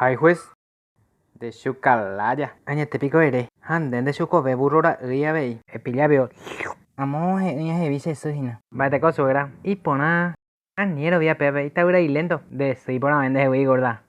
Hi juez. Nde chukalája. Añete piko ere. Ha nde ndechukove burro ra'ýi avei. Epilla pio. Amo he'ỹi ahevi che sy hína. Mba'eteko suegra. Iporã. Ani erovia pévape ita'ýra ilénto. Nde sy iporãve ndehegui igorda.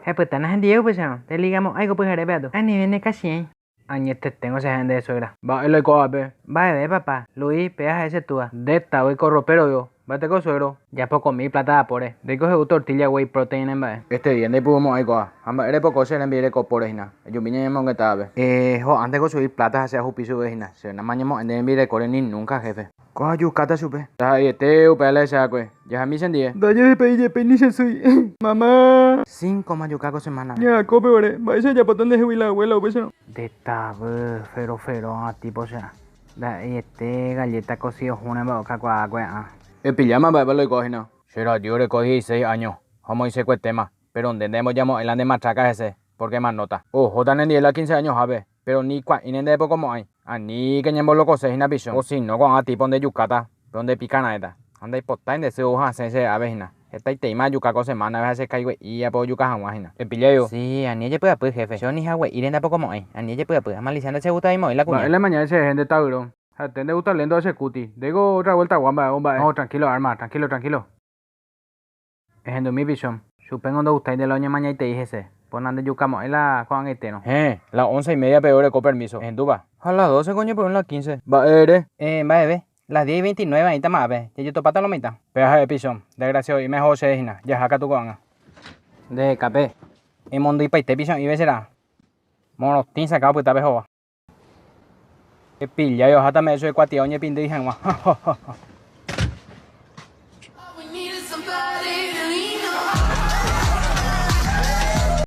Hepytána hendive upéicharõ. Ndeligamo'ãi ko pyharépe atu. Anive ne kachiãi. Añeteténgo che ha'e nde suegra. Mba'e la oiko'ápe? Mba'eve papá. Luis, péva ha'e che túa. Nde tavy ko ropero yo. Mba'eteko suegro. Japokomi plata apóre. Ndéiko he'u tortilla whey protein mba'e. Este día ndaipyvomo'ãi ko'a. Ha mba'ére epoko che rembireko póre hína. Ejumi ñañemongeta ápe. Eh, ho'ánteko chugui plata ha che ahupi chupe hína. Che namañemo'ãi nde rembirekóre ni nunca, jefe. Ko ajukáta chupe. Ndaha'eiete upéva la hecha'akue. Jahami chendie. Ndajehepe'i jepe ni che sýi. Mamá. Cinco majuka ko semana. Ña Akópe ore, mba'éicha ajapóta ndehegui la abuela upéicharõ. Nde tavy, fero fero ha tipo che. Ndaha'eiete galleta cocido hũre mba'e okakuaákue ã. Epilláma mba'épa la oikóva hína. Che rajy oreko 16 año ha omoĩsekuetéma, pero nde ndembojamo'ãi la nde matraca hese, porque manóta. Ohóta nendive la 15 año hápe, pero ni kuã'íre ndepokomo'ãi. Aníke ñembolokose hína pichón. O si no ko'ã tipo ndejukáta, pero ndepikaraẽta. Ha ndaipotái nde sy ou hasẽ che ápe hína. Hetaiteíma ajuka ko semana-pe ha che kaigue'i apo ojuka hag̃ua hína. Epilla yo. Sí, ani ejepy'apy, jefe. Che ni hague'íre ndapokomo'ãi. Ani ejepy'apy. Amalisia ndachegustaveimo'ãi la kuña. Mba'e la emaña cherehe nde tavyrõ. Ha'ete ndegusta lénto ha che kuti. Ndéiko otra vuelta gua mba'e o mba'e. No, tranquilo, arma. Tranquilo, tranquilo. Ehendumi pichón. Chupéngo ndogustái nde la oñemañaitei hese. Po nandejukamo'ãi la ko'ag̃aitérõ. Héẽ, la once y media peve oreko permiso. Ehendúpa. Ha las doce ko oñepyrũ la quince. Mba'e ere? Eh, mba'eve. Las diez y veintinueve aĩtama ápe. Jajotopáta lo mitã. Péva ha'e pichón. Desgraciado'íme oho chéve hína. Jaha katu ko'ág̃a. Nde kape. Emondyipaite pichõ'íve che ra'a. Morotĩ sakã opyta pe hova. Epillái oháta me'ẽ chupe kuatia oñepindy hag̃ua.